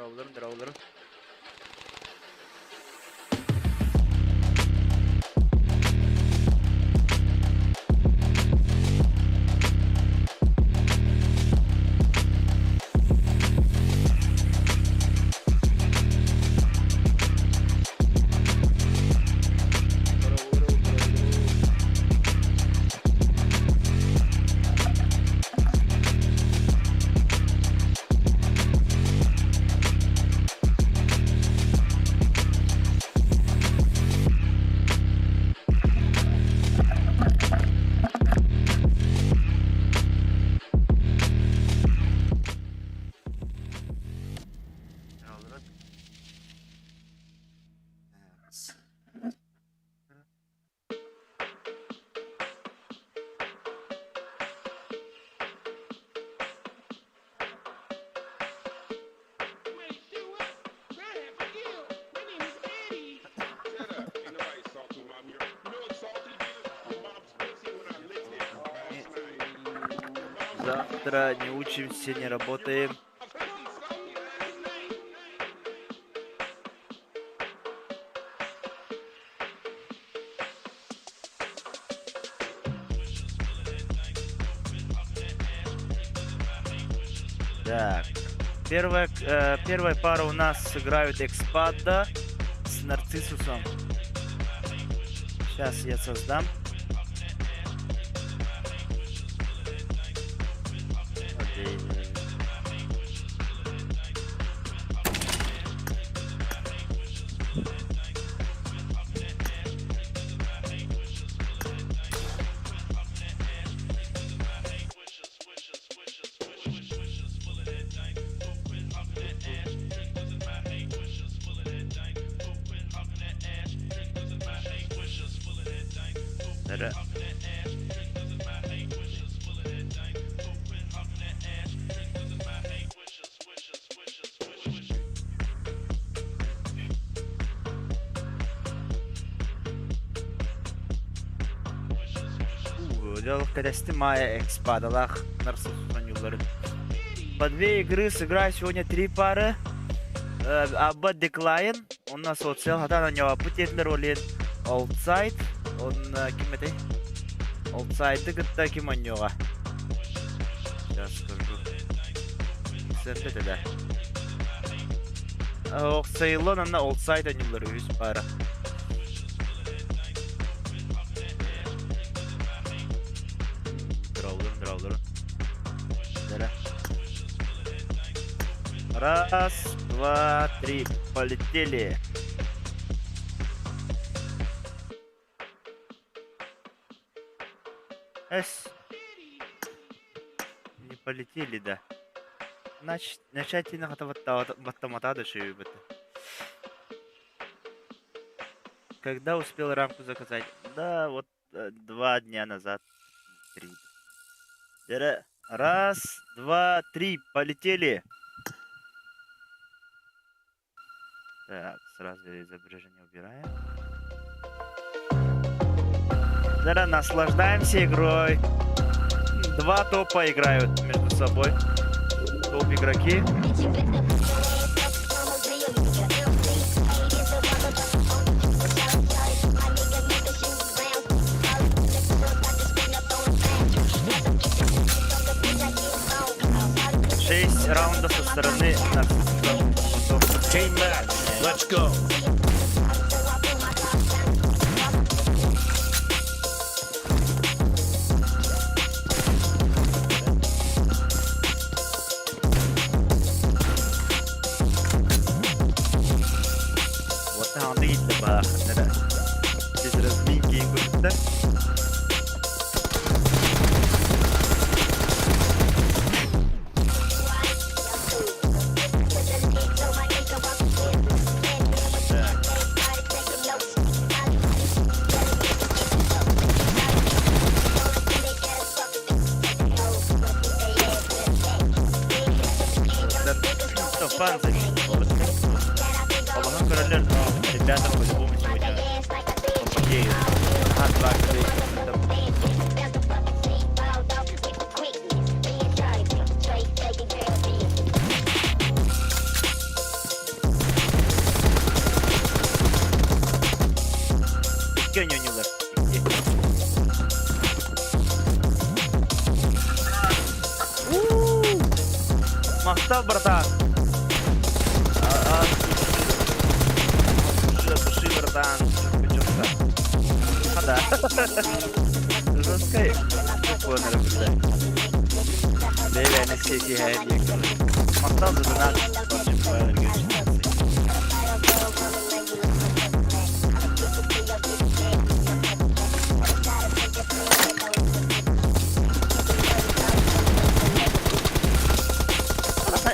Дорооболорун, дорооболорун. Дорооболорун, дорооболорун. Дорооболорун. Завтра не учимся, не работаем. Так. Первая пара у нас сыграют Экспада с Нарциссусом. Сейчас я создам. Окей. Да. Кэтэстим Майя Экспадалаах Нарцисс оонньуулларын. По две игры сыграю сегодня три пары. Абба Деклайн, он на социал, хата на него путетлер олен Олдсайд, он ким этэй? Олдсайды кытта ким оонньуоҕа? Сейчас скажу. Сэртэ да. Сейлон анна Олдсайд оонньууллар үһүс пара. Дорооболорун, дорооболорун. Раз, два, три. Полетели. С. Не полетели, да. Значит, начать баттамата Когда успел рамку заказать? Да, вот 2 дня назад. Три. Раз, два, три. Полетели. Так, сразу изображение убираем. Да, наслаждаемся игрой. Два топа играют между собой. Топ игроки. Шесть раундов со стороны Team match. Let's go. Вот аны иттэ Без разминки курдуктар. Так. Что, фан Аллахым көрөлөр, но ребята по-любому сегодня попотеют. Ага, два, три, там. братан! А, от души, братан. Чётко, А да. Жесткой тупо наблюдаю. Бэйбэни сиэтиһэ диэки. Махтал за донат.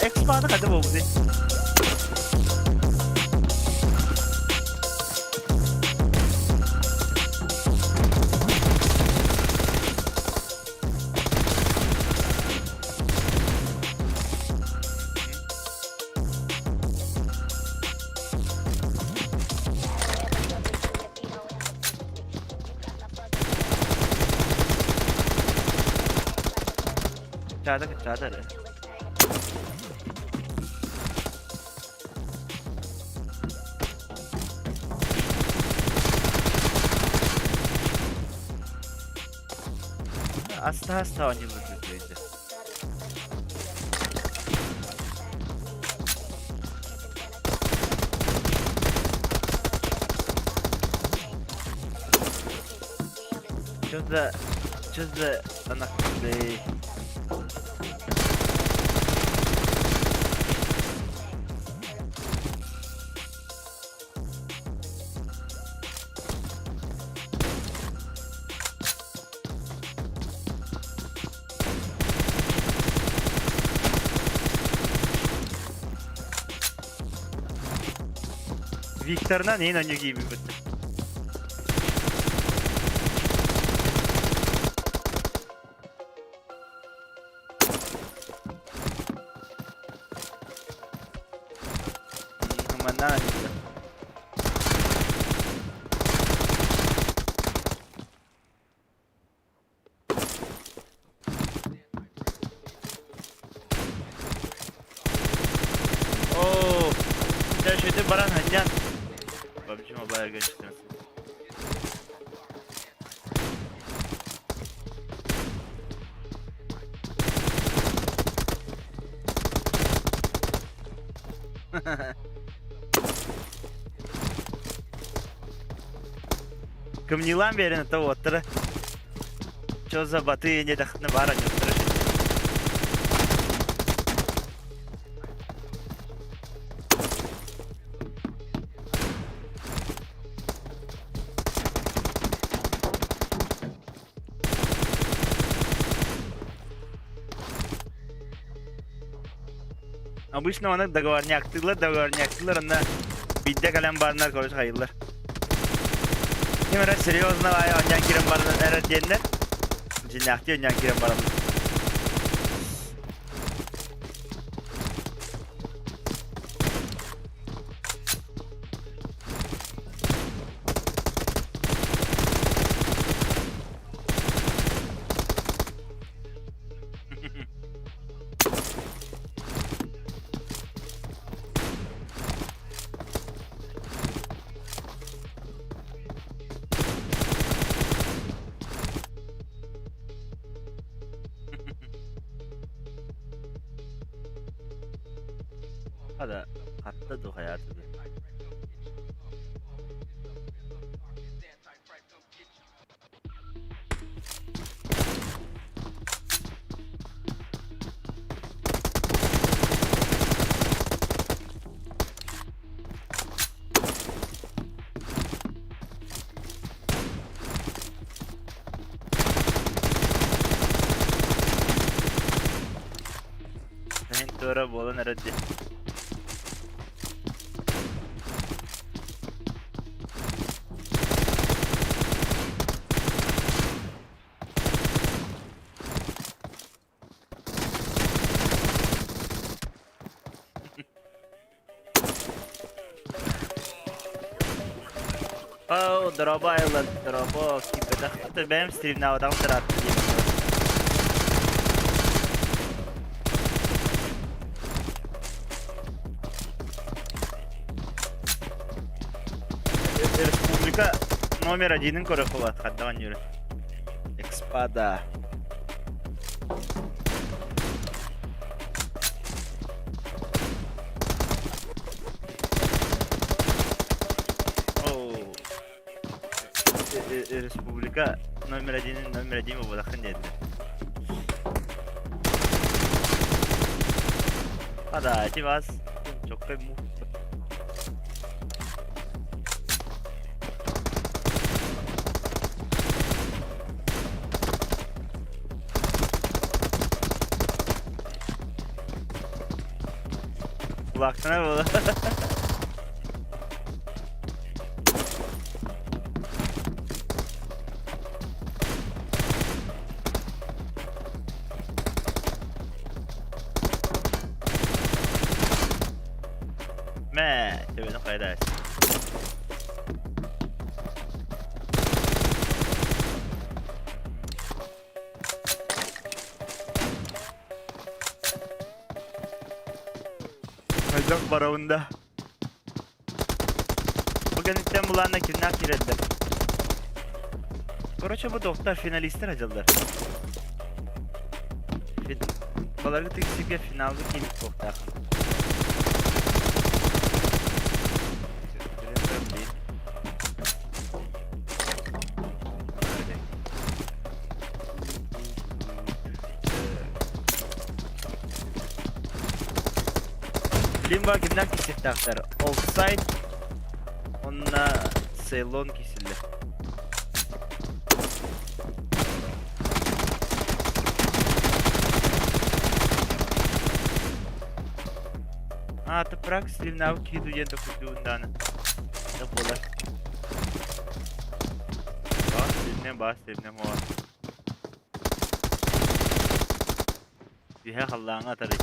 Экспаты хата буолбут. Кыччаата кыччаата эрэ. Аста-аста оонньууллар үчүгэйдэ. Что за... Что за... Анахты... Викторынан иин онньу киирбиппит. Манна анньыыллар. Оо, дьэ үчүгэйдик баран сынньан. PUBG Mobile-га чытын. Кымньыылаан биэрэн ата уоттара. Чё за баты не дахны баар анньыттара. Обычно оны договорняктыылар, договорняктыылар, онно биирдэ кэлэн бараннар короче хайыыллар. Ким эрэ серьезно оонньоон киирэн баран эрэр диэннэр, дьиҥнээхтии оонньоон киирэн бараллар. Хата, хатта дуу хайаата дуу. Иһин туора буолан эрэр дии. Оо, дорообо айыллар, дорообо, киирбэтэх. Это бэйэм стримнаабатаҕым ыраатта диэн. Республика номер одинын көрө кылат хаддаҕан юрэ. Экспада. Республика номер один номер один буолбатаххын диэтилэр. Подайте вас. Чоккай му. Улаахтана буола. Мэ, төбөнү хайдаас. Хайдах барабын да. Бу кэнниттэн булаанна кимнээх киирэллэр? Короче, бу доктор финалистар дьыллар. Баларга тиксигэ финалга киирбит буолуохтаах. Лимба кимнээх кисиэхтээхтэр? Офсайд уонна Цейлон кисиллэр. А, ты прак сливнав киду диэн токуйдуун дааны. Да буолар. Баас сливнем, баас сливнем оҕо. Үһэ халлааҥҥа атарый.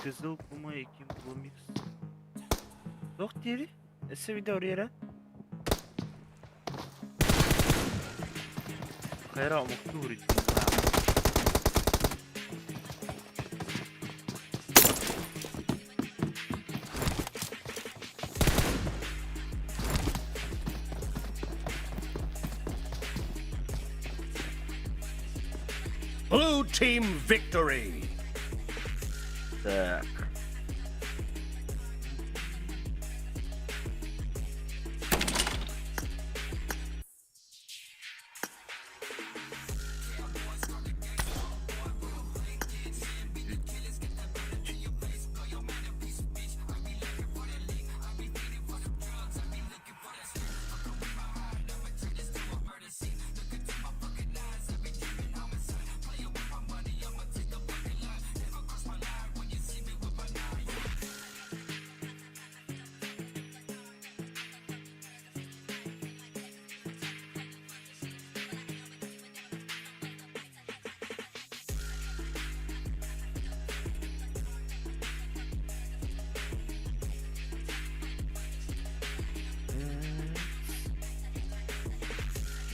Кызыл Кума Еким Плумикс. Туох диэри? Өссө видео орыйара? Хайра омуктуу уруйдун. Blue team victory! Так.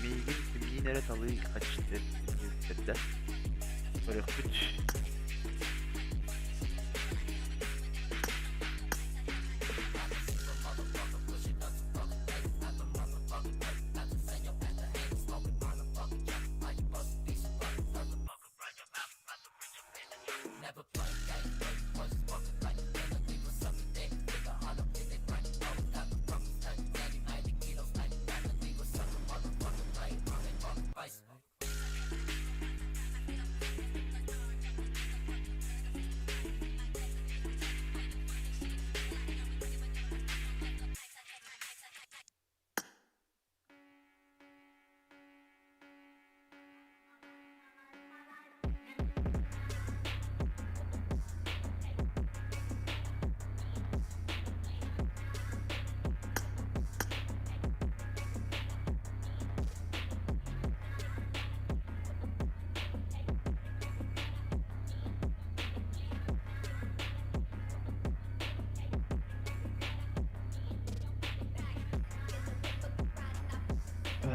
Миигин кимниин эрэ талыы хаччы диэбиттэр да көрүөхпүт.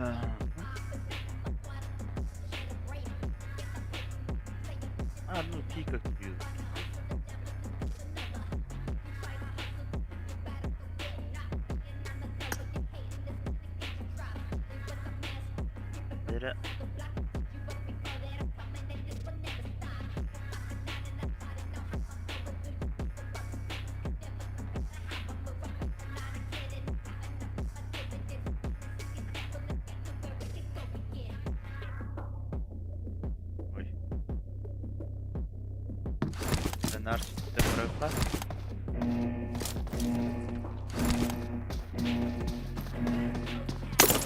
А, ну пика купил. Эрэ Ой. Наар сүттэ көрөөххө.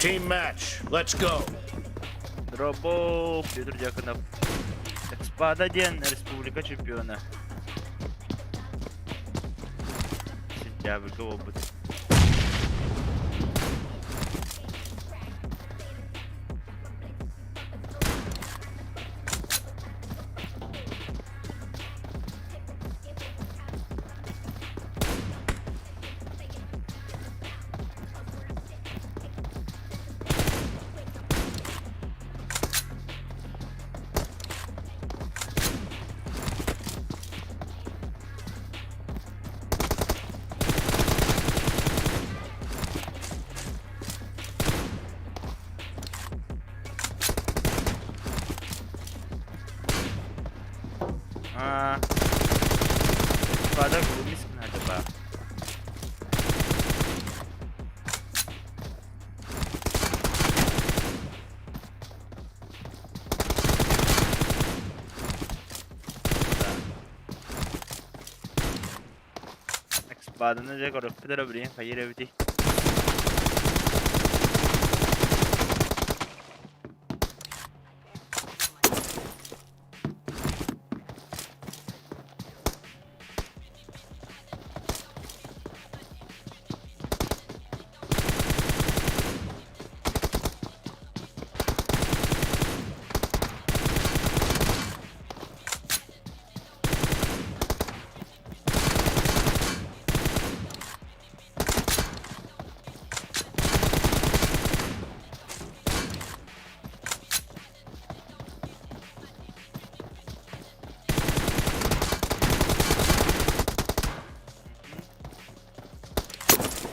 Team match. Let's go. Дробо Петр Дьяконов. Экспада диэн республика чемпиона. Сентябрьга буолбут. Аа, Экспада Глумискин acaba? Экспаданы дьэ көрүөхпүт эрэ билигин хайыыр эбитий?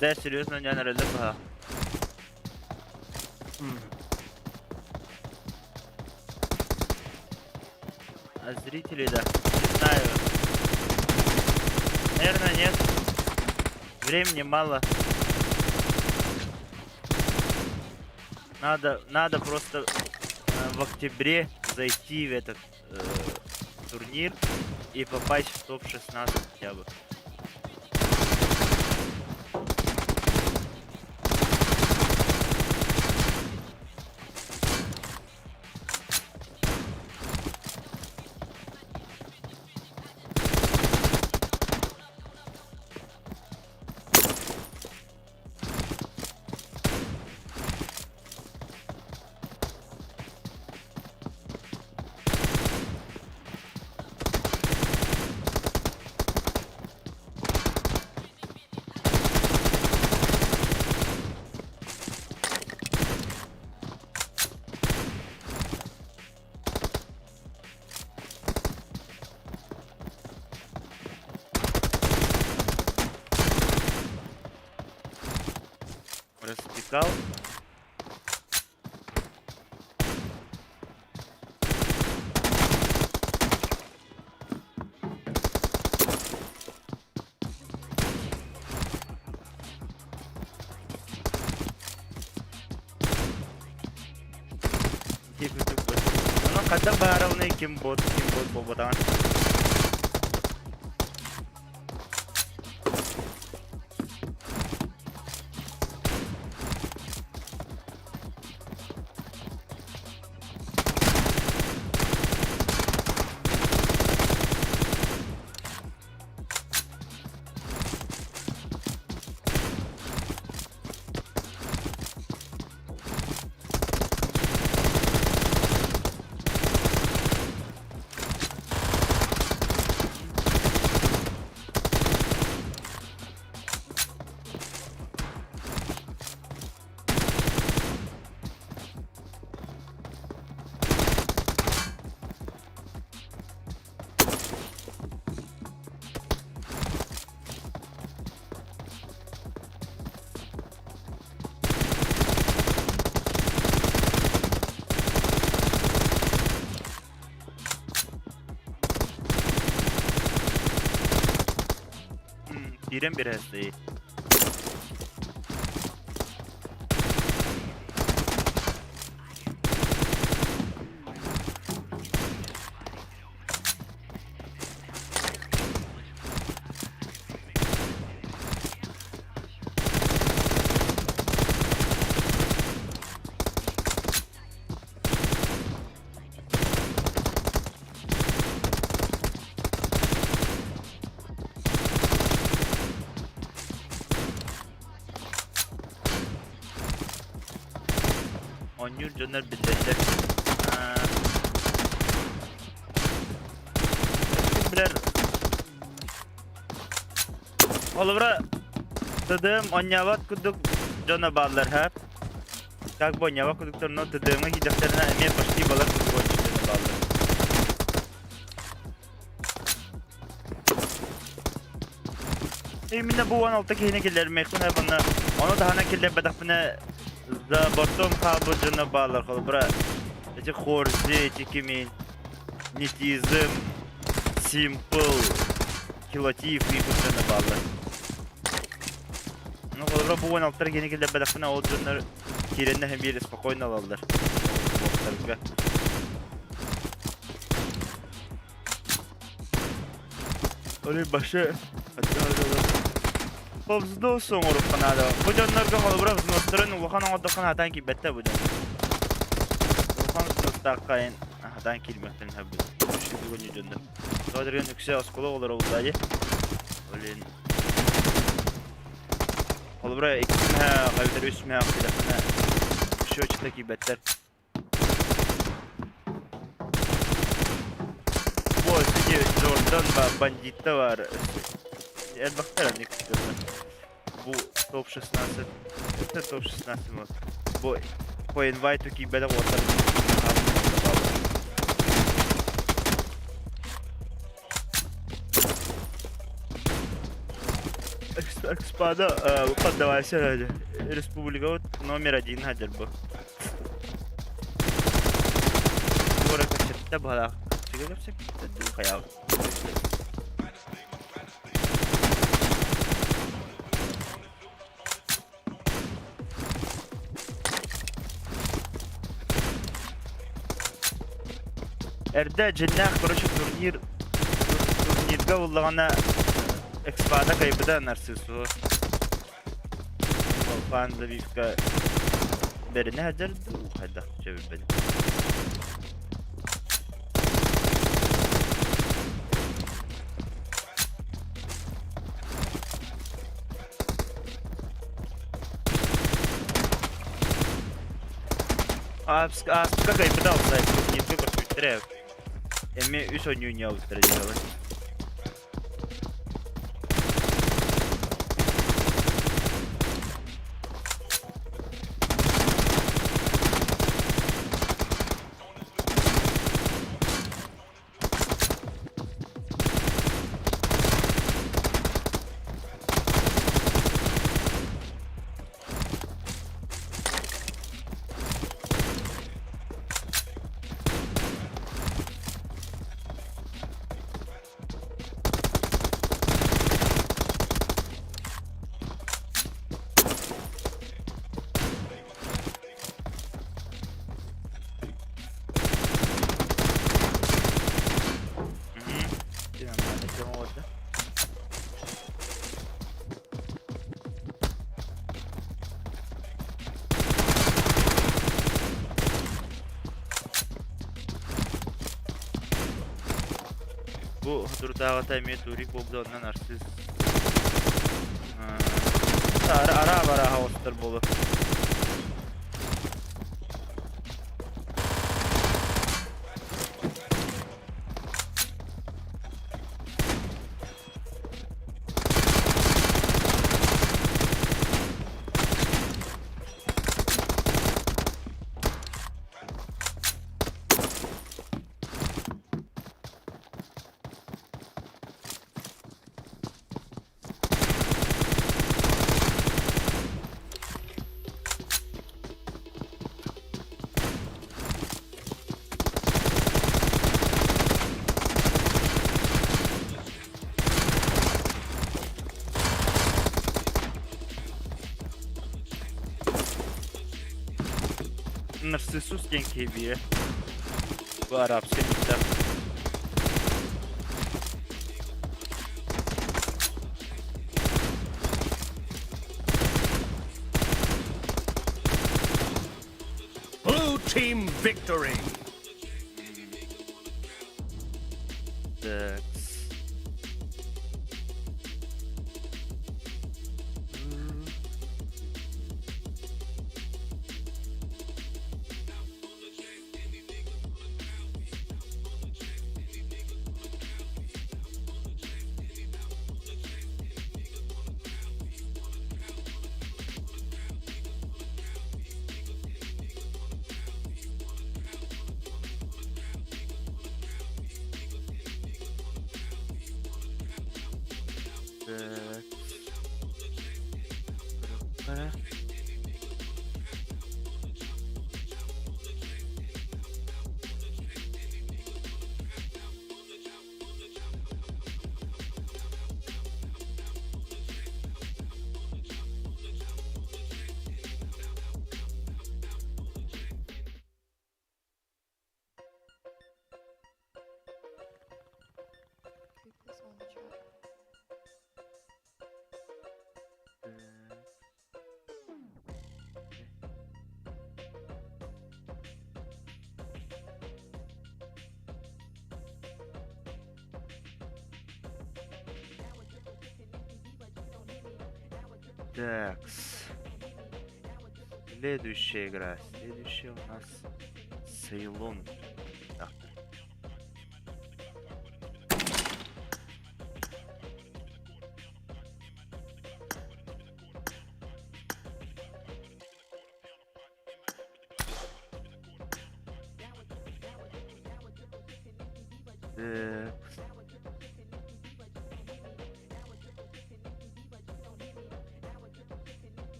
Да, серьезно, не эрэллэр баһа. А зрители, да, не знаю. Наверное, нет. Времени мало. Надо просто в октябре зайти в этот турнир и попасть в топ-16 хотя бы. Распекал. Ону хата баарылны ким бот буолбатаҕын. Киирэн биэрээстэй. Оонньуур дьоннор биллэллэр. Билэр Холобура, ТДМ оонньообот курдук дьоно бааллар һэ. Как бы оонньообот курдуктар, но ТДМ-ҥа киирдэхтэринэ эмиэ почти балар курдук оонньуур дьоно бааллар. Именно бу 16 киһини киллэрмиэхпин манна ону таһынан киллэрбэтэхпинэ за бортом хаалбыт дьоно бааллар холобура эти Хорзи, эти кимин, Нитизм, Симпл, Килотив и дьоно бааллар. Ну холобура бу 16 киһини киллэрбэтэхпинэ ол дьоннор киирэннэ биир спокойно ылаллар. Бостарга. Ой, башы Взнос оҥоруохха наада. Бу дьоннорго холобура взностарын улахан оҥордоххо хатаан киирбэттэр бу дьон. Улахан взностаахха эн хатаан киирбэттэрин сөп бүгүн дьоннор. Тоҕо үксэ оскуола оҕолоро буолла дии. Блин. Холобура икки мөһөөх эбэтэр үс мөһөөх диэтэххинэ счетчикта киирбэттэр. Бу сити Джордан бандитта бар. Элбэхтэр аны Бу топ-16. Это топ-16 вот. Бу по инвайту киирбэтэх уолаттар Экспада поддавайся республика вот номер один хадер бу. Туора кэпсэттэ баһалаах. Чигэ кэпсэппиттэр дуу хайаабыт. Эрдэ дьиннээх короче турнир турнирга буллаҕына экспада кайбыта Нарциссу. Балпаан Лавивка бэринэ сылдьар дуу хайдах чэбирбэтим. Ааспыка кыайбыта алтай турнирга көрсүбүттэрэ. Эмиэ үс оонньуу ньаабыттара диэҕи. Бу соторутааҕыта эмиэ Турик буолбута онон артыыс араа-бараа оҕустар буолуо. Нарциссус диэн киһи биирэ. Бу арабскай миттэр. Blue team victory. Так. Так. This on the track. Так. Так. Следующая игра. Следующая у нас Сейлон. Так. Так.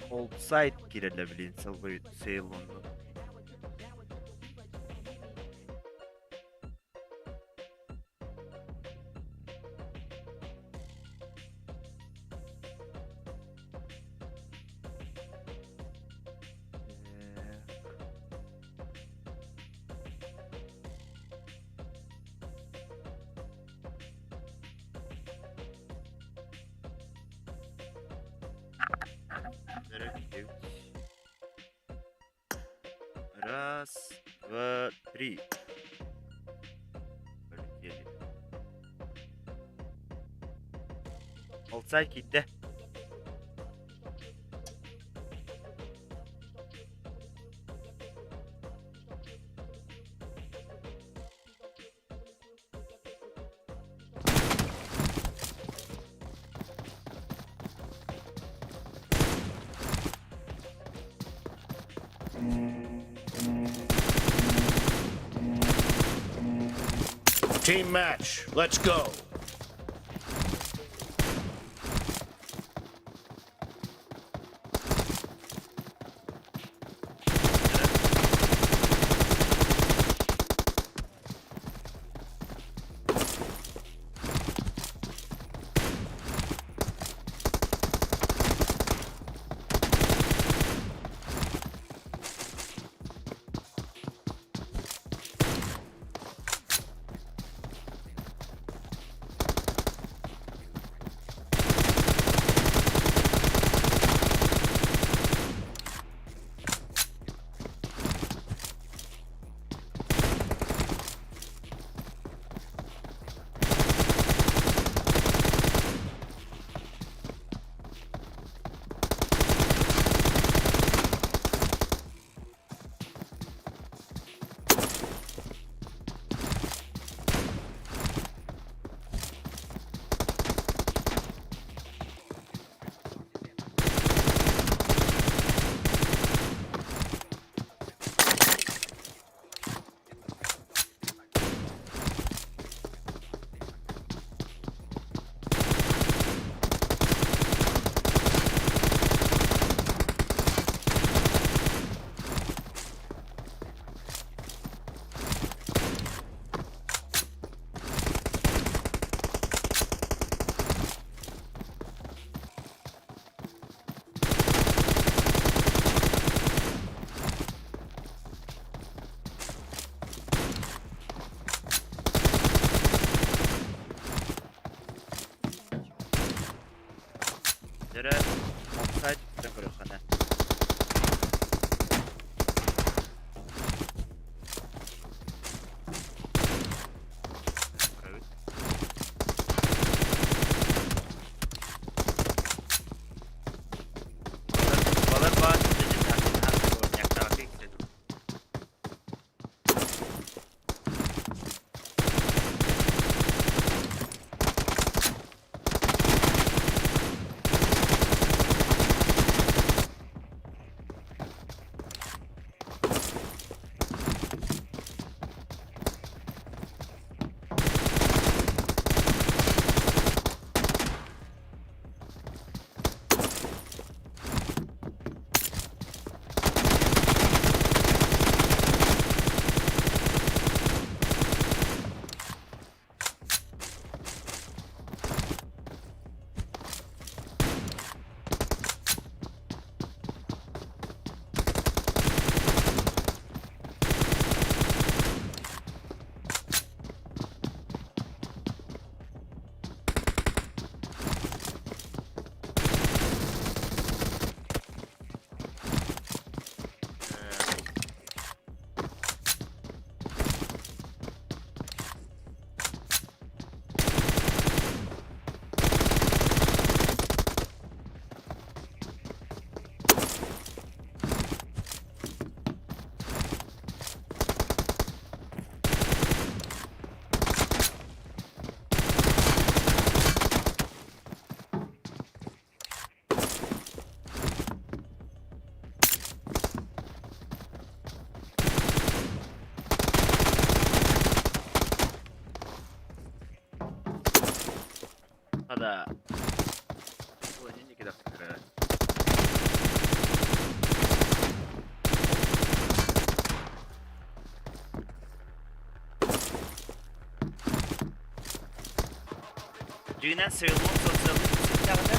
Hold side киирэллэр билигин Сейлонну. Так. 49. Раз, два, три. Полетели. Outside киирдэ. Team match. Let's go. Дьэрэ, офсайд бүтэн көрүөххэ Көрөбүт. Балар баар Хада Дьиҥинэн Сейлон социаллыы кисиэттэҕинэ,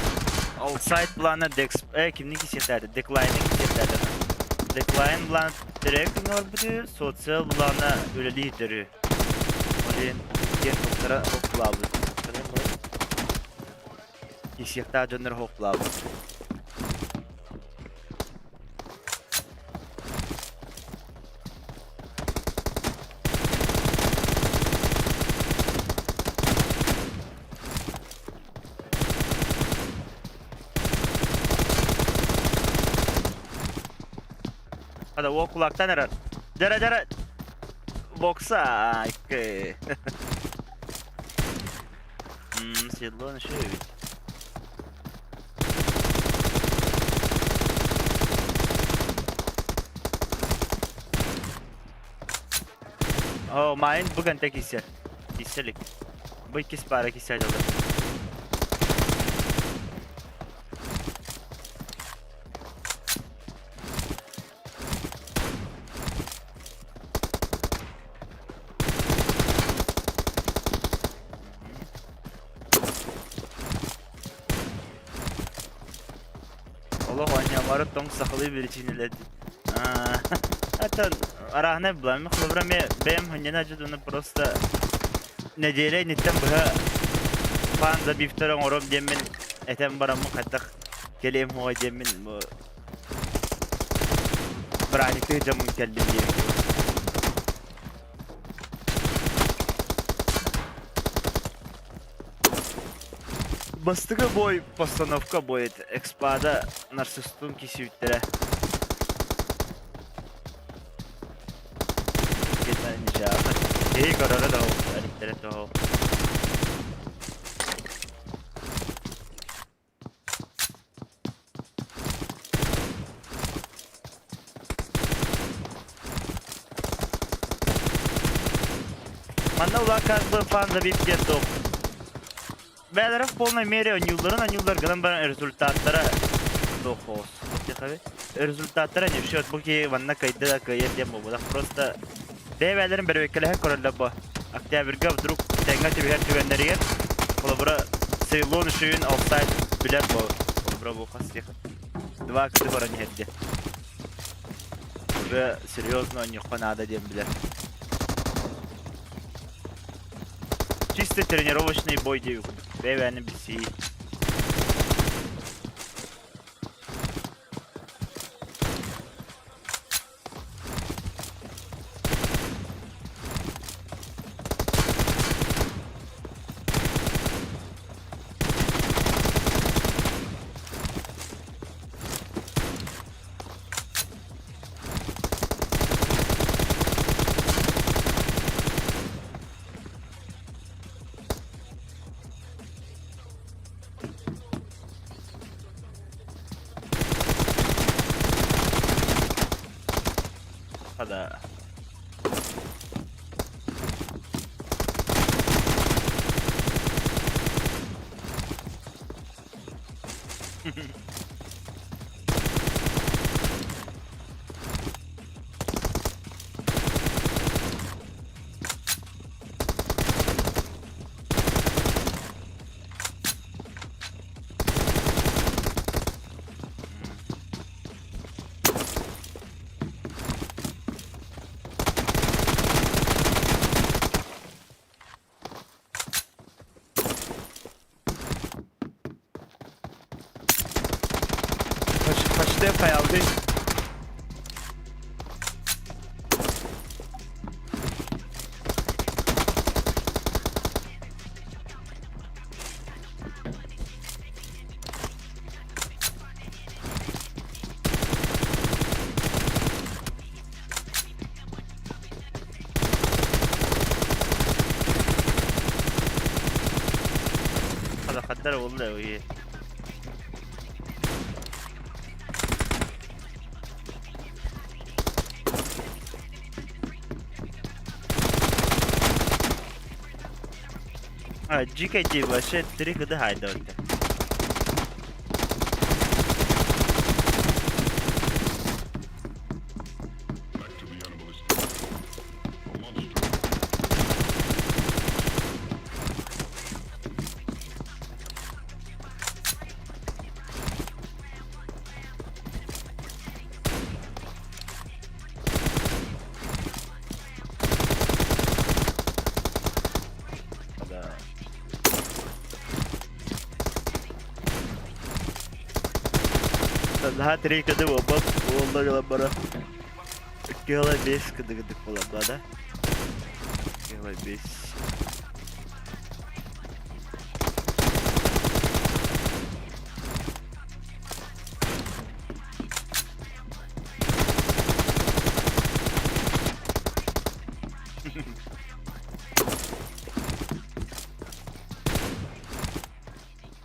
Outside плана Dex кимни кисиэттээтэ? Decline кисиэттээтэ. Decline плана төрөөк күҥҥэ барбыты, социал плана үлэлии төрүү. Ол иһин диэн туохтара хоһулаабыт. Кисиэхтээх дьоннор хоһулаабыт. Hadi o kulaktan arar. Dara dara. Бокса. Седло на шею ведь. О, майн бүгін тек исер. Исерлик. Бу иккис пара кисер дьоллор. Олох оонньоомору тоҥ сахалыы биричиинэлэр Атын арааһынай булам. Холобура эмиэ бэйэм ханньана дьудуну просто нэдиэлэ инниттэн быһа паан забивтар оҥором диэммин этэн бараммын хайдах кэлиэм суоҕай диэммин бу бырааһынньыктыы дьоммун кэллим диэбит. Бастакы бой постановка будет экспада нарциссизм кисүүттэрэ. Киһи көрөрө да эриттэрэ тоһо. Манна улахан бы фан забит диэн туох. Бээлэрэ в полной мере онньуулларын онньууллар гынан баран результаттара туох оҕус. Результаттара не в счет. Бу киһи манна кыайда да кыайар диэн буолбатах. Просто бэйэ-бэйэлэрин бэрэбиэркэлэһэн көрөллөр бу. Октябрьга вдруг тэҥҥэ түбэһэр түгэннэригэр холобура Цейлон үшүн офсайд билэр бу. Холобура бу хас Два кыты баран иһэрдэ. Уже серьезно онньуохха наада диэн билэр. Чисто тренировочный бой диэби курдук. Бэйэ-бэйэни билсии. Да. Почти хайалдый. Хадахаттар уолла уйи. А, GKT вообще три года хайдалты. Да. Наһаа три кыды буолбат, уолла гынан бара. Икки бес кыды буолла да. Икки бес.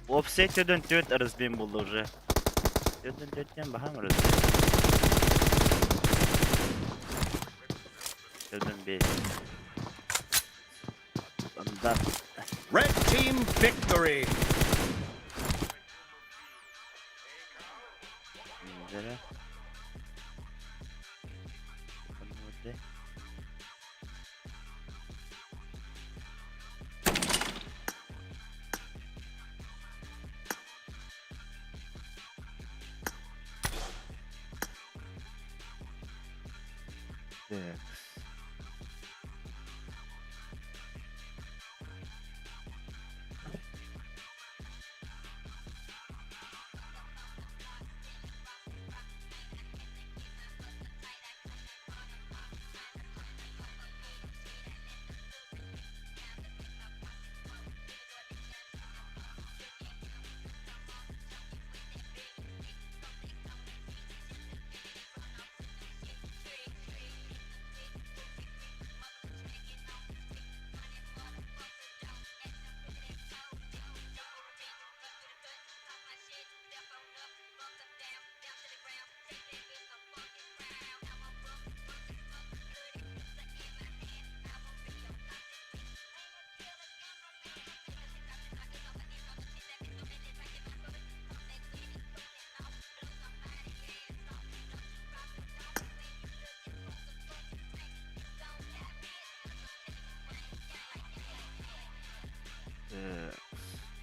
Офсет төдөн төрт разбин булду уже. Төдөн төрттен баһам разбин. Төдөн бес. Стандарт. Red team victory. Зря. Так.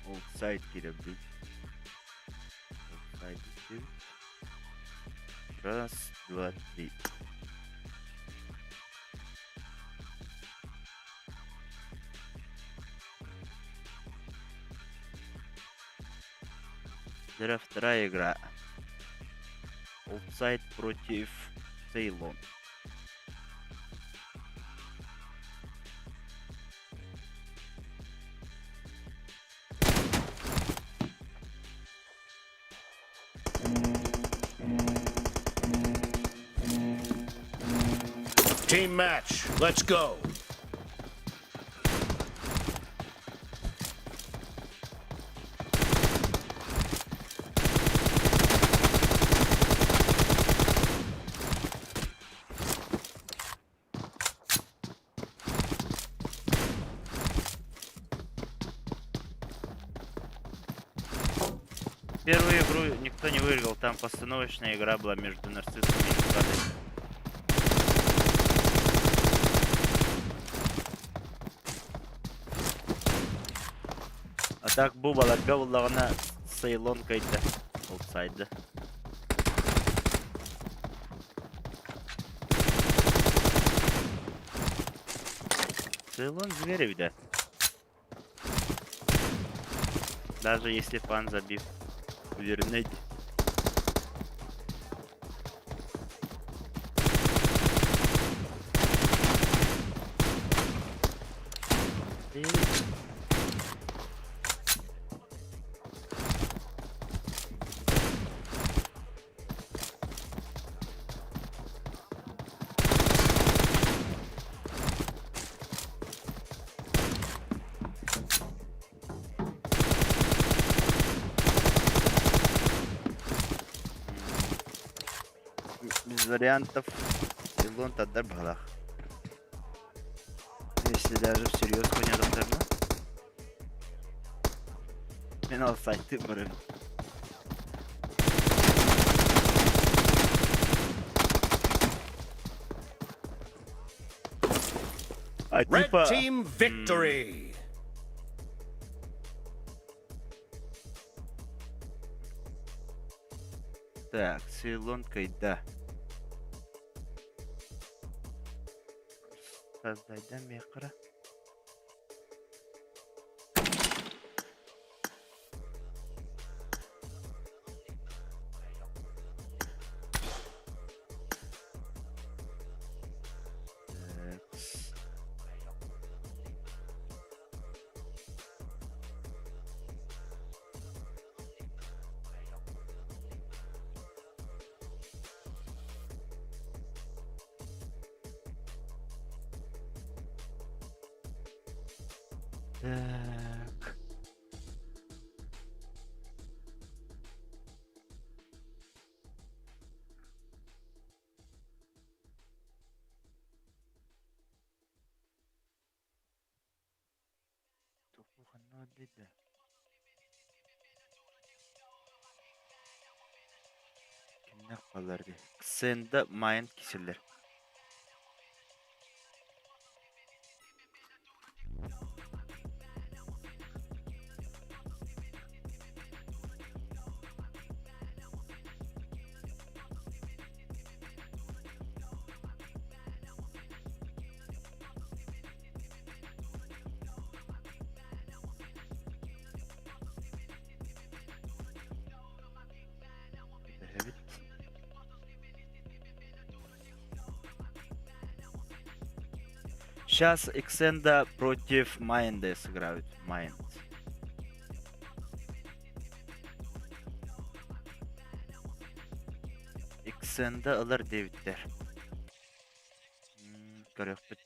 Outside кирэбит. Outside кирэбит. Раз, два, три. Вчера вторая игра. Outside против Цейлон. Team match. Let's go. Первую игру никто не выиграл, там постановочная игра была между нарциссами и Экспадой. А так бу баларга буллаҕына Цейлон кыайда, офсайда. Цейлон зверь эбит ээ. Даже если фан забив, уверенный. Без вариантов Илон тардар баҕалаах. Если даже всерьез хоньодохторуна. Мин ол сайты барым. А Red типа... team victory. Так, Цейлон кайда. Создайда мекра. Так. Так. Туохханна да. Кимнээх баллар дии. Ксенда Майнд киселлэр. Эбит. Сейчас Эксенда против Майнда сыграют. Майнд. Эксенда ылар диэбиттэр. Көрүөхпүт.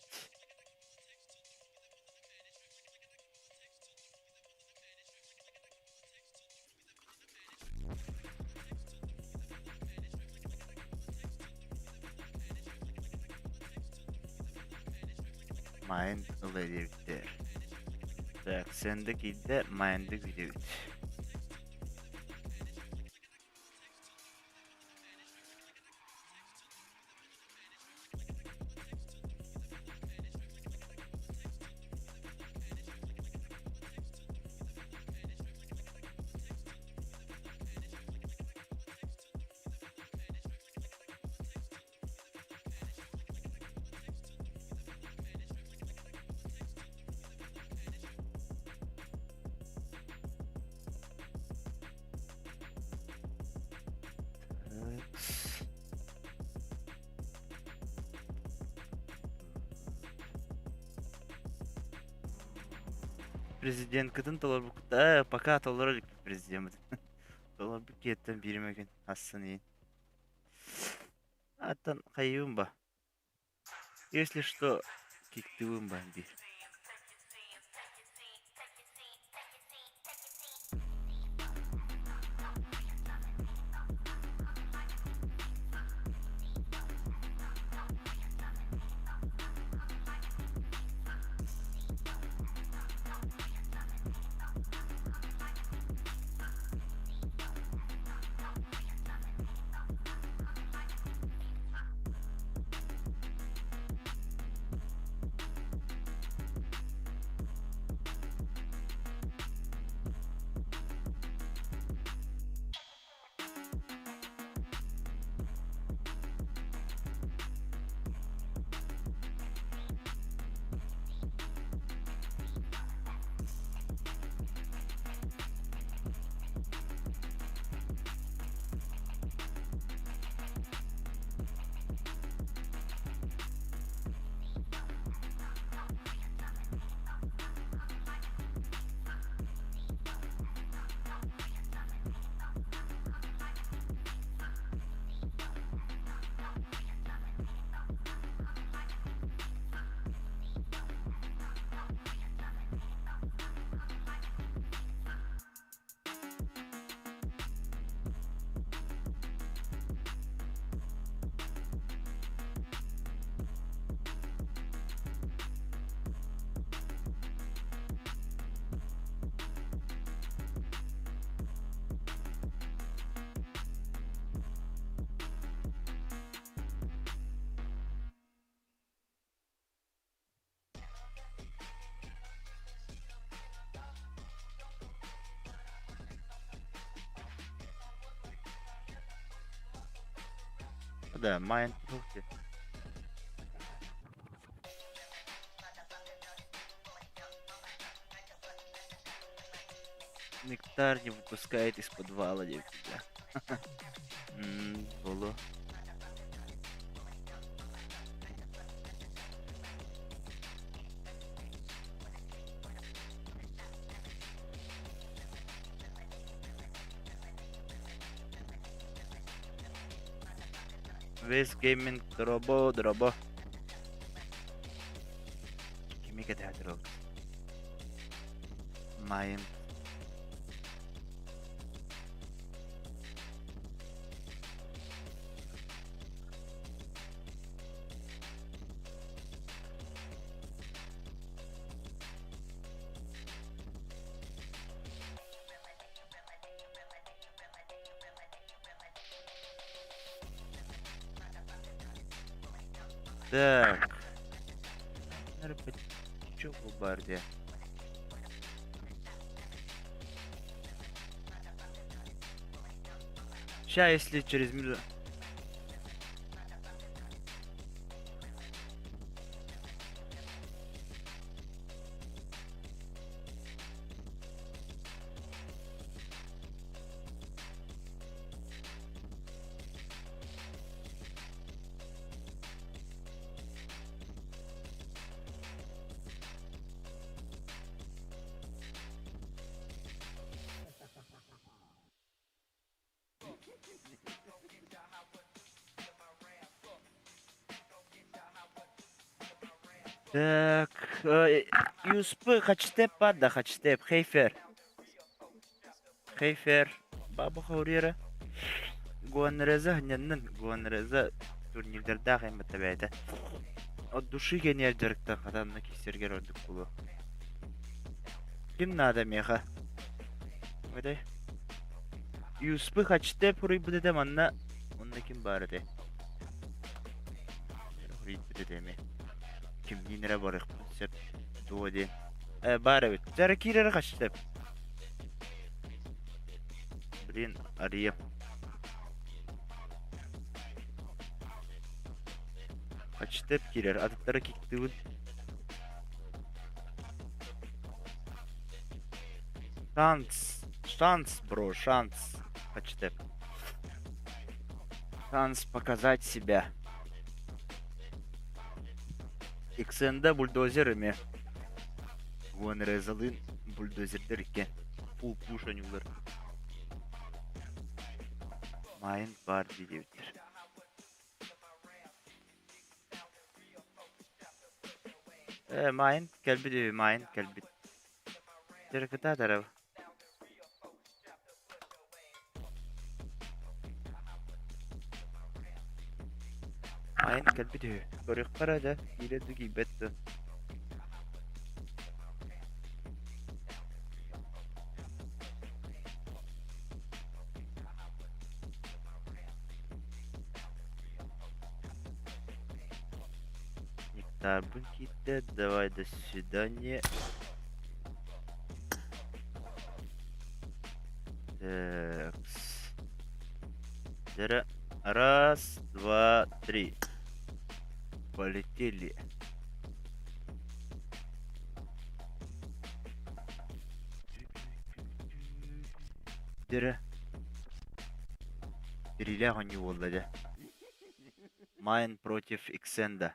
Майнд ылар диэбиттэр. Так, Сенда киирдэ, Майнды күүтэбит. Так. Президенткытын толорбуккут ээ пока толоро иликпит президеммит. Толорбут киһиттэн биирим эҥин ассын иһин. Аттан хайыыбын ба. Если что, киктыбын ба диир. Да, Майн Нектар не выпускает из подвала, девчонки. Боло. Вес Gaming дробо дробо. Кими кэтэһэ турабыт? Майын. Так. Чё баар дии? Ща, если через минуту... Так, USP хачтеп бар да хачтеп, хейфер. Хейфер. Баба хаурира. Гуанреза няннын, Гуанреза турнирдердаах эммэтэ бэйэтэ. От души гениаль дьарыктан хатанна киссергер ордук булу. Ким надо меха? Өтэй. USP хачтеп хуруйбут этэ манна. Онно ким баар этэй? Хуруйбут этэ эми. Кимниин эрэ барыахпын сөп дуо диэн. Э, баар эбит. Дьэ эрэ киир эрэ хачтеп. Блин, арыйам. Хачтеп киирэр, атыттары киктыбын. Шанс, шанс, бро, шанс. Хачтеп. Шанс показать себя. XND бульдозер эми. Гуанрезалыын бульдозердер икки. Full push ойнуулар. Майын баар дии диэбиттэр. Э, Майын кэлбит үһү, Майын кэлбит. Дьарыкытаат эрэ. Майын кэлбит үһү. Көрүөххэ эрэ дьэ, киирэ да киирбэт да. Нектарбын киирдэ, давай до свидания. Так-с. Дьэ, раз, два, три. Полетели. Дьэ, Тирилээх оонньуу буолла дьэ. Майн против Иксенда.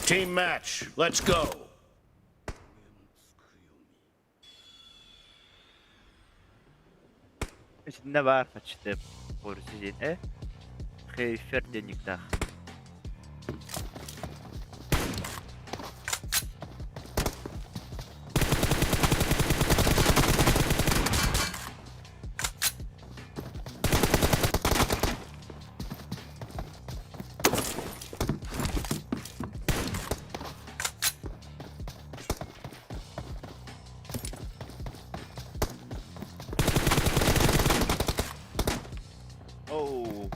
Team match. Let's go. Итиннэ баар хачты Орси диэн э Хейфер диэн никтаах. Оу.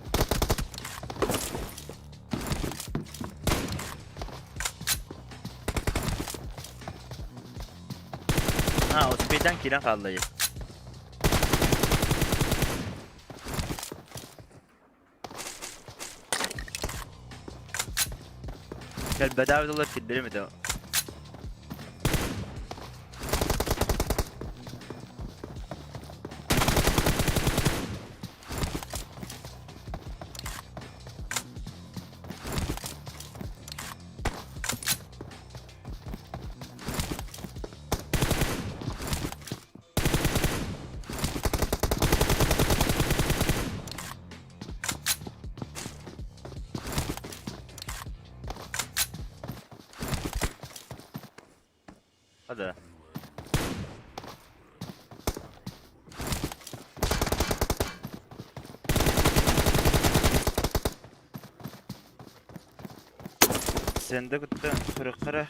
А, успейдан киирэн хаалла дии. Кэлбэтээбит олор киллэрим этэ. Hadi. Сенде кытта сүрэххэрэ.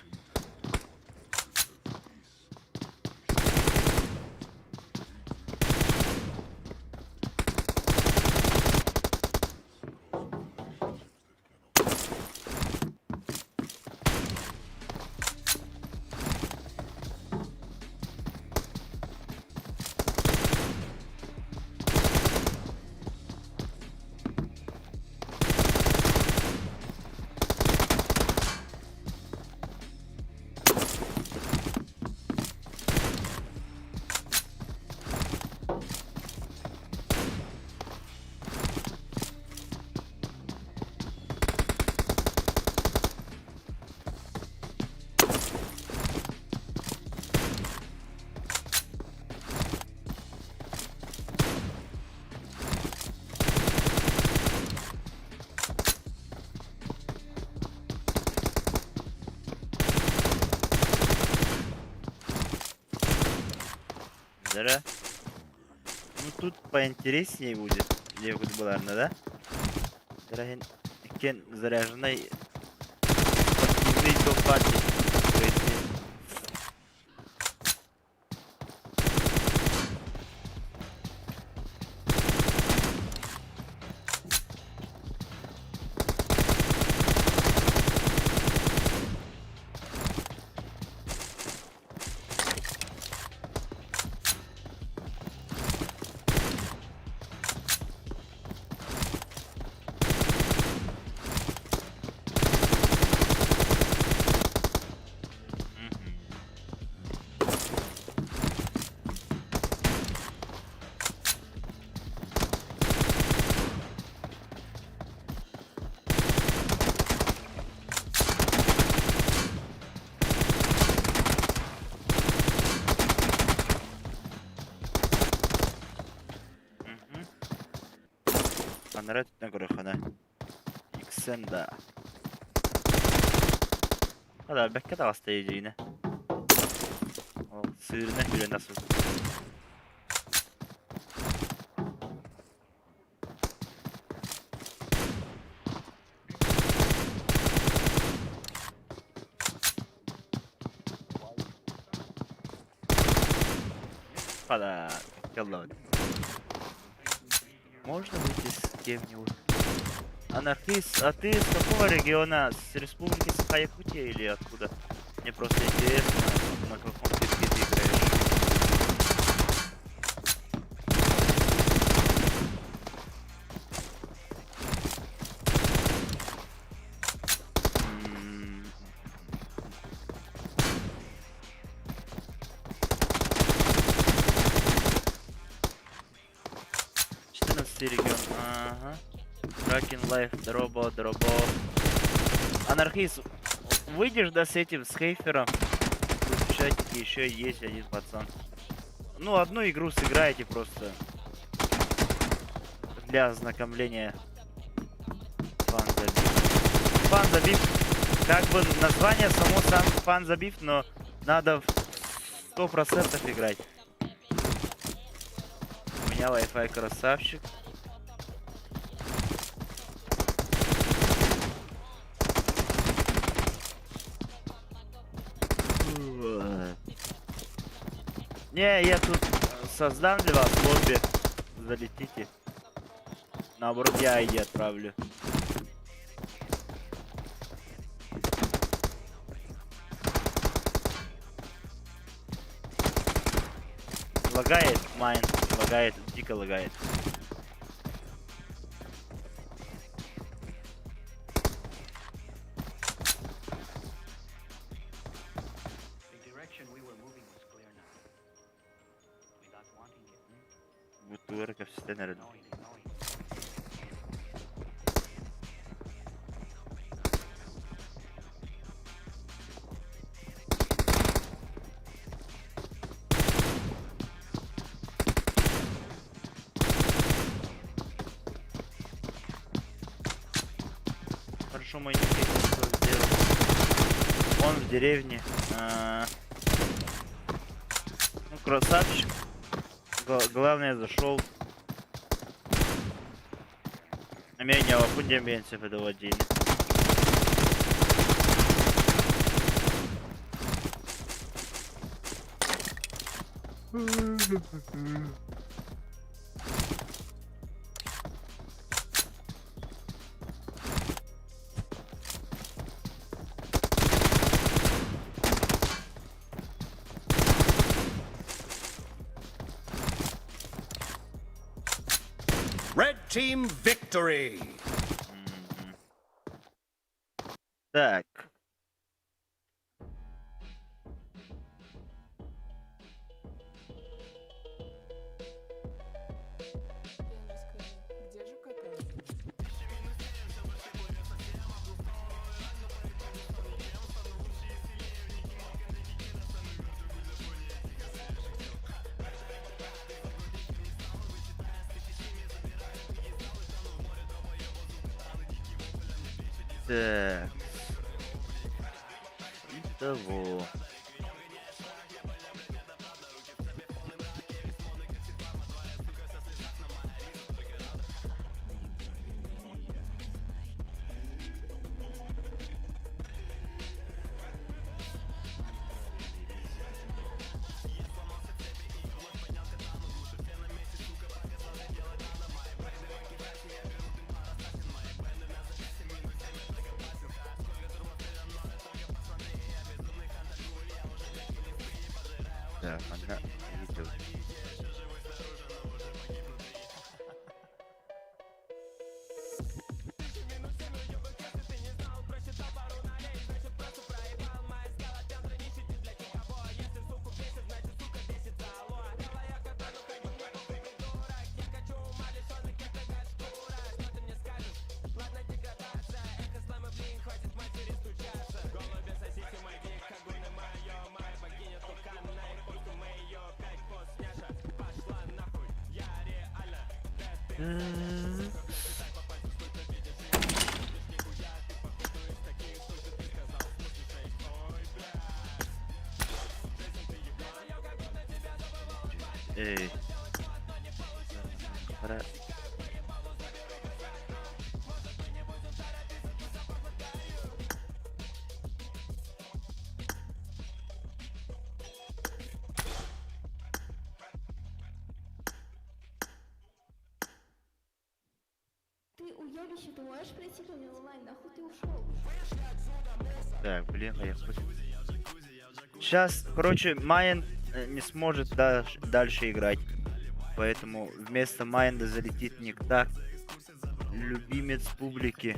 Зара. Ну тут поинтереснее будет. Левый была, да? Дорогин, кен заряженный спортивный топ-парти. Анараа өттүнэн көрүөххүнэ. Иксэн да. Хада бэккэ таҕыста дьиҥэ. Ол сыырынан сүүрэн тахсыбыт. Хада, кэллэҕин. Можно выйти с кем-нибудь? Анархист, а ты с какого региона? С республики Саха-Якутия или откуда? Мне просто интересно, на каком языке ты играешь. М, 14 регион. Ага. Кракен Лайф, Дробо, Дробо. Анархист, выйдешь, да, с этим, с Хейфером? Тут в чатике еще есть один пацан. Ну, одну игру сыграете просто. Для ознакомления. Фан забив. Фан забив. Как бы название само сам фан забив, но надо в 100% играть. У меня Wi-Fi красавчик. Не, я тут создам для вас лобби. Залетите. Наоборот, я ID отправлю. Лагает Майн, лагает, дико лагает. Бу тугу эрэ кэпсэтэн эрэллэр. Хорошо, мой Никита что сделал. Он в деревне. А, ну, красавчик. Главное, зашел. Меня в доводили. Red team victory! Так. Пен же скажи, где же КТ? Так. Итого. Так, она видео. Эй. Пора. Ты уебище, ты можешь прийти ко мне в онлайн? Нахуй ты ушел? Так, блин, а я хоть... Сейчас, короче, Майен не сможет дальше играть. Поэтому вместо Майнда залетит Никтак, любимец публики.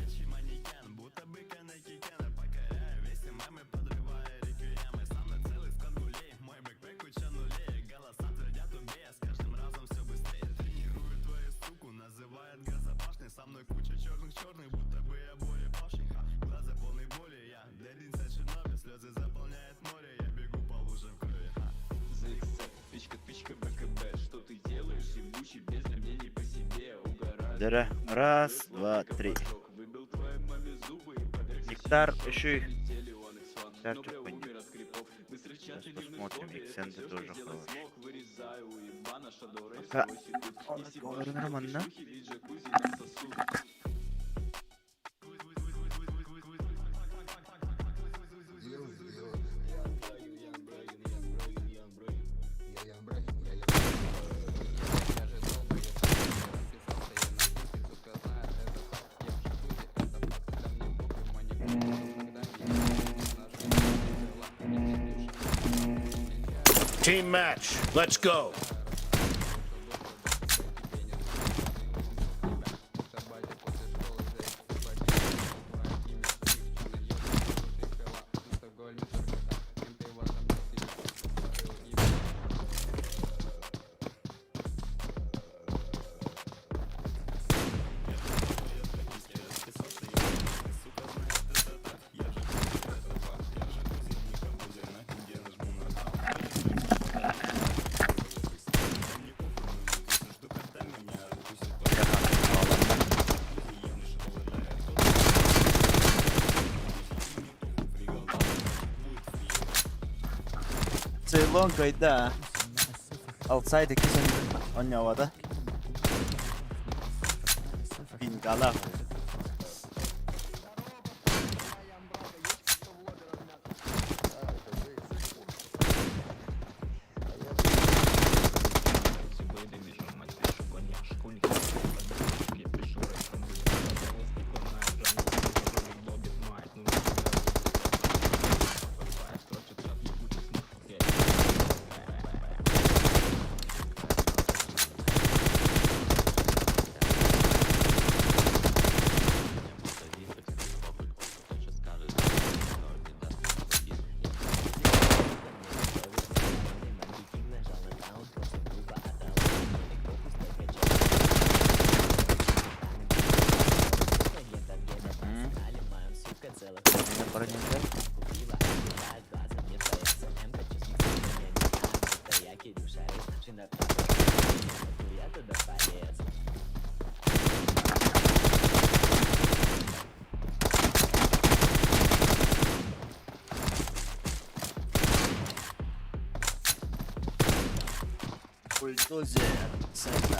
Дыра. Раз, два, три. Нектар еще и... Сейчас посмотрим, Иксенда тоже хорош. Пока... Нормально. Team match, let's go. Вавилон кыайда. Outside иккис оонньообото. Пинкалаах. Бульдозер сайда.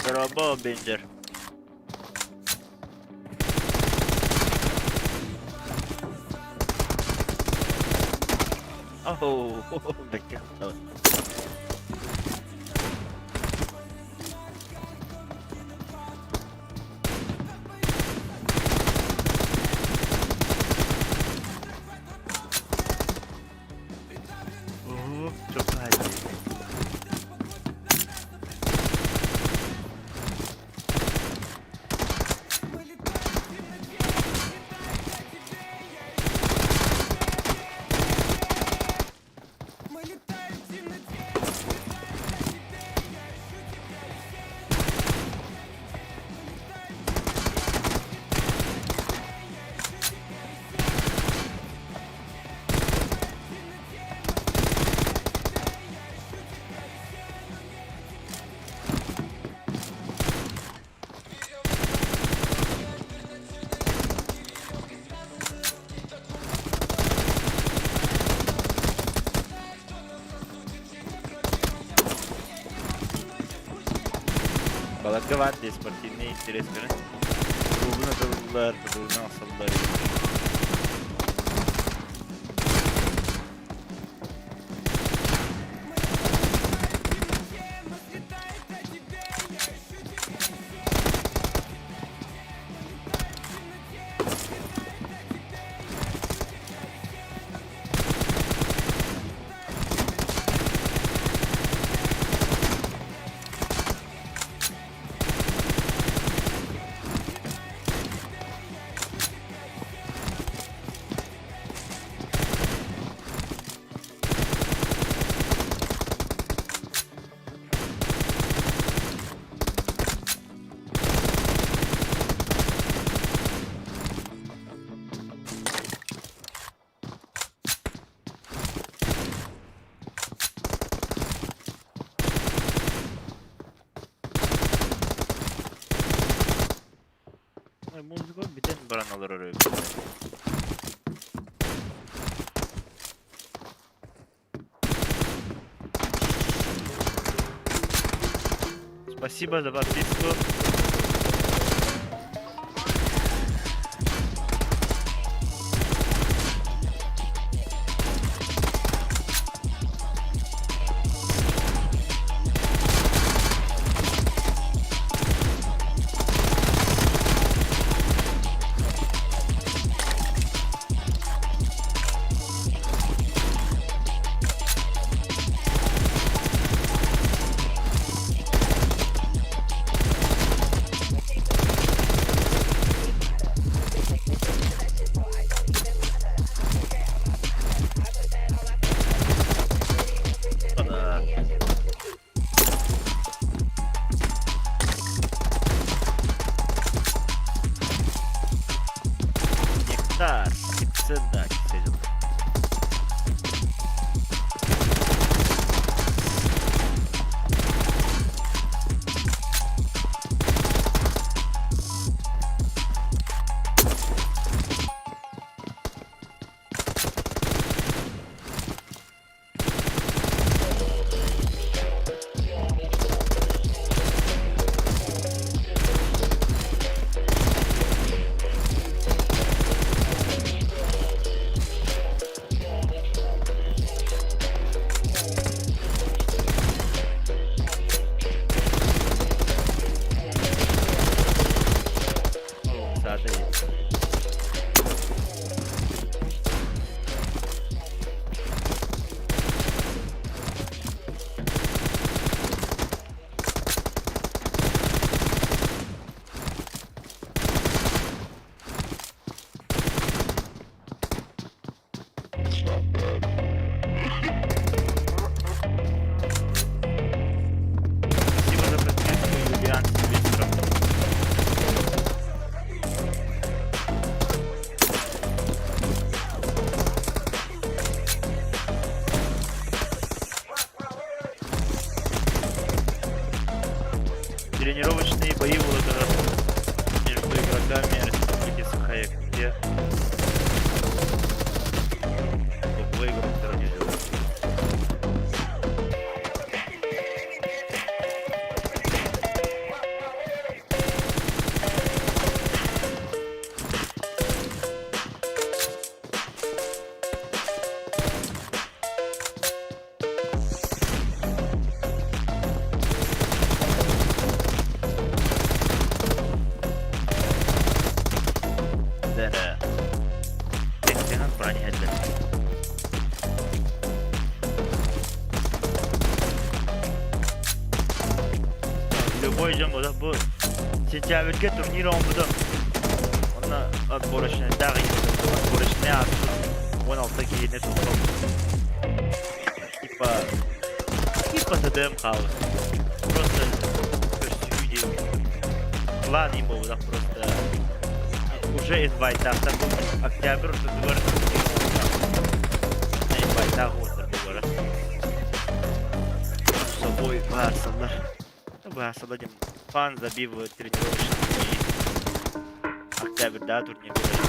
Дорообо, Бендер. Oh, бэккэ Çok haydi. Баларга баар дии спортивнай интерес көрөн. Куруубун ытыллар, куруубун охсоллор. Музыка бүтэн баран олорор эбит. Спасибо за подписку. Сын да кисэ Саата Спасибо за подписку, Юлиан Сильвестров. Тренировочные бои будут между игроками Республики Саха-Якутия. Топовые игроки организуют. Дэрэ. Тэҥ туран иһэллэр. Любой дьон бу сентябрьгэ турнир оҥорбутум. Онно отборочнайдаах отборочнай ааспыт 16 киһини туттум. Типа типа ТДМ хаалбыт. Просто көрсүһүү диэн. План им буолбатах просто уже инвайтаахтар бу октябрь ортотугар инвайтаах уоттар буолара. Собой баарсаллар. Баарсаллар диэн фан забив тренировочный октябрьдаа турнир буолар.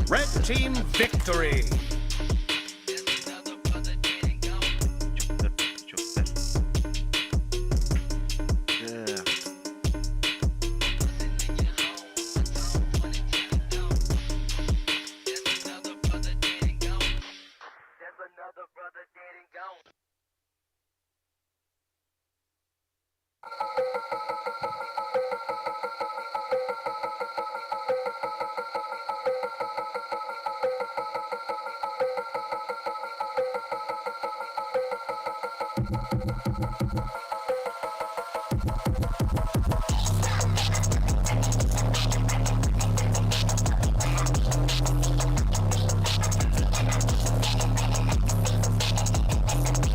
Red team victory! Чуктар, чуктар.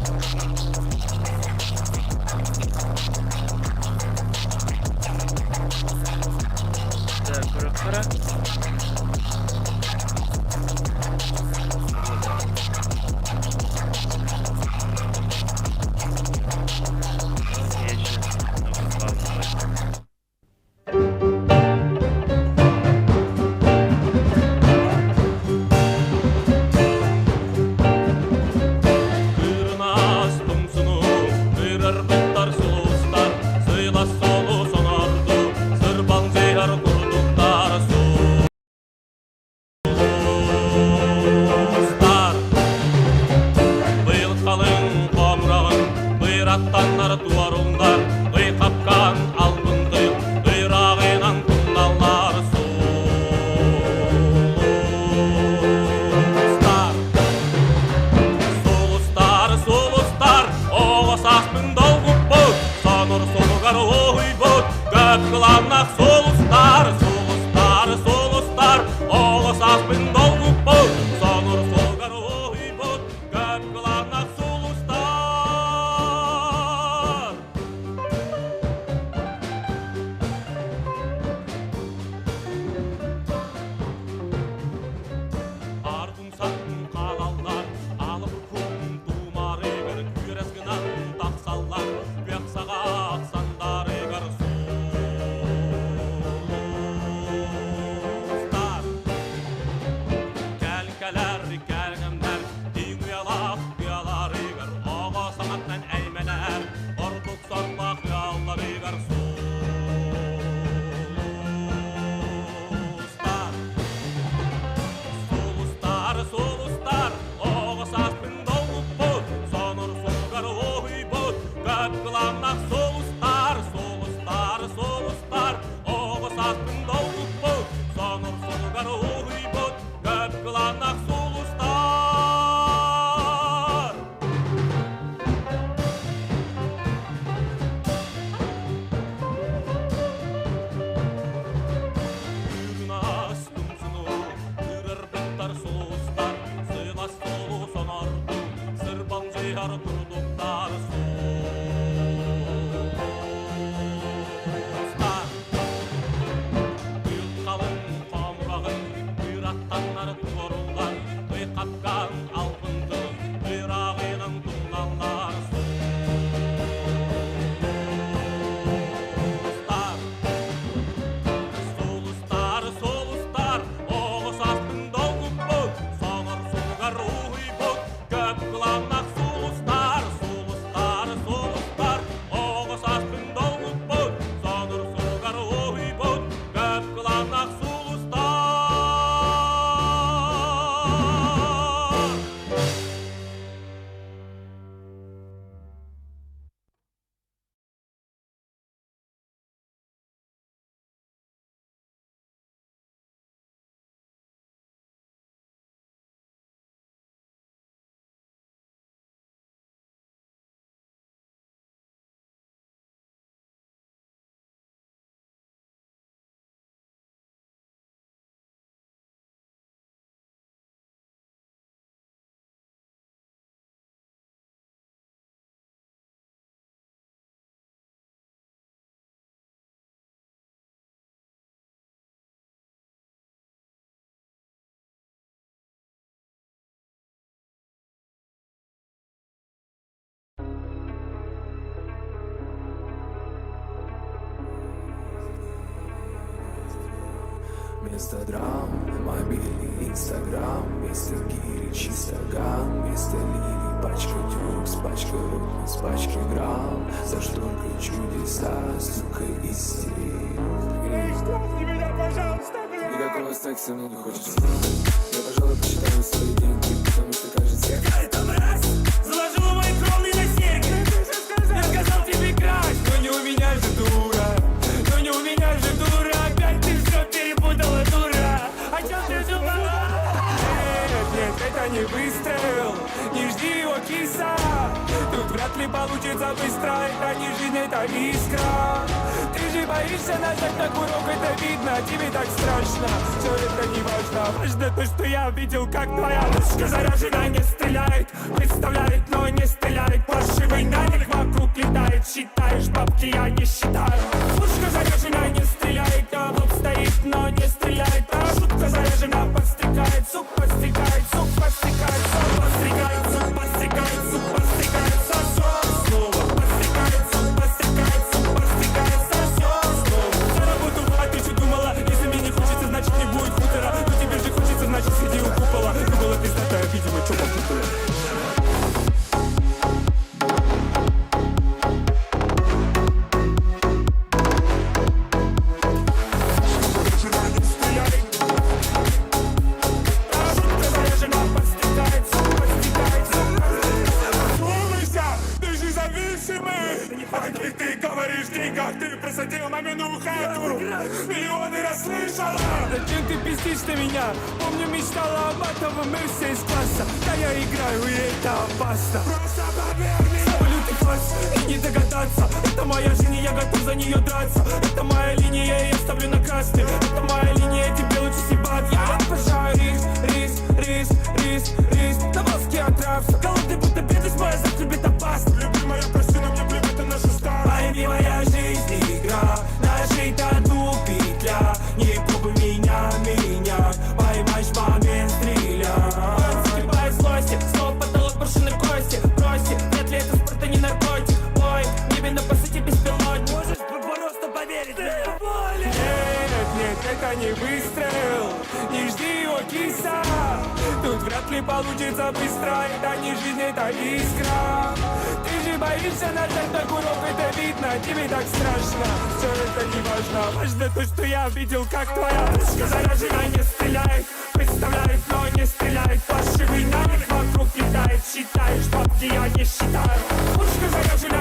Так. Көп кылааннаах сулустар, сулустар, сулустар, Оҕо сааспын долгуппут, сонур суолгар уһуйбут, Көп кылааннаах сулустар. Ардымсан хаалаллар, алып кун тумарыгар күрэс гынан тахсаллар, күөх саҕах сандарыгар сулустар. Кэлкэлэр, кэлгэмнэр, тииҥ уйалаах тыаларыгар оҕо саҥаттан эймэнэр, ордук сорлоох ыалларыгар сулустар. Сулустар, сулустар, оҕо сааспын долгуппут, сонур суругар уһуйбут, көп кылааннаах сулустар, сулустар, сулустар, оҕо сааспын долгуппут, сонур суругар уһуйбут, көп кылааннаах сулустар. Тыынаас тумсуну тыырарбыттар сулустар, сылас сулус онорду, сырбалдьыйар курдуктар сулустар. Тыыл халыҥ хомураҕын тыыраттаннар туоруллар, ый хапкаан албын тылын тыырааҕынан тумналлар сулустар. Сулустар, сулустар, оҕо сааспын долгуппут, соҥор суругар уһуйбут, көп кылааннаах сулустар, сулустар, сулустар, оҕо сааспын долгуппут, сонур суругар уһуйбут, көп кылааннаах сулустар. Вместо драм, мобильный инстаграм. Вместо гири чистоган. Вместо лилий пачка дюкс. Пачка ротман с пачкой грамм. За шторкой чудеса, сука, истерит. Меня, пожалуйста, блядь! Никакого секса мне не хочется. Я, пожалуй, посчитаю свои деньги, потому что кажется, я Какая-то мразь заложила мои кровные на серьги! Я сказал тебе красть! Ну не у меня же дура! Ну не у меня же дура! Опять ты все перепутала, дура! О чем ты думала? Нет, нет, это не выстрел! Не жди его, киса! Тут вряд ли получится быстро. Это не жизнь, это искра. Ты же боишься нажать на курок, это видно. Тебе так страшно, все это не важно. Важно то, что я видел, как твоя пушка заряжена. Не стреляет, представляет, но не стреляет. Паршивый налик вокруг летает. Считаешь бабки, я не считаю. Пушка заряжена, не стреляет. А лоб стоит, но не стреляет. А шутка заряжена, подстрекает. Сук подстрекает, сук подстрекает. Сук подстрекает, сук подстрекает, сук подстрекает. Сосет снова. Подстрекает, сук подстрекает, сук подстрекает. Сосет снова. За работу, а ты что думала? Если мне не хочется, значит не будет хутора. Но тебе же хочется, значит сиди у купола. Думала пиздатая, видимо, чё попутала. Думайся, ты же зависимый! О каких ты говоришь деньгах? Ты просадил мамину хату! Миллионы раз слышала! Зачем ты пиздишь на меня? Помню, мечтала о матовом Мерсе из класса. Да я играю, и это опасно. Просто поверь мне! Самый лютый класс. не догадаться. Это моя жизнь, и я готов за нее драться. Это моя линия, я ставлю на красный. Это моя линия, тебе лучше съебаться. Я обожаю риск, риск, риск, риск, риск. На волоске от рапса. Голодный, будто бедность моя, завтра любит опасно. Любимая, прости, но мне плевать на нашу старость. Пойми, моя жизнь игра, нашей тату петля. Не пробуй меня, меня, поймаешь момент, стреляй. Закипает злости, снова потолок брошены кости. Бросьте, вряд ли это спорт, а не наркотик. Ой, небе на посыте беспилотник. Можешь просто поверить мне? Нет, нет, это не выстрел, не жди его, киса. Тут вряд ли получится быстро, это не жизнь, это искра. Ты же боишься нажать на курок, это видно, тебе так страшно. Все это не важно, важно то, что я видел, как твоя пушка заряжена, не стреляет. Представляет, но не стреляет, паршивый навык вокруг летает. Считаешь, бабки я не считаю. Пушка заряжена,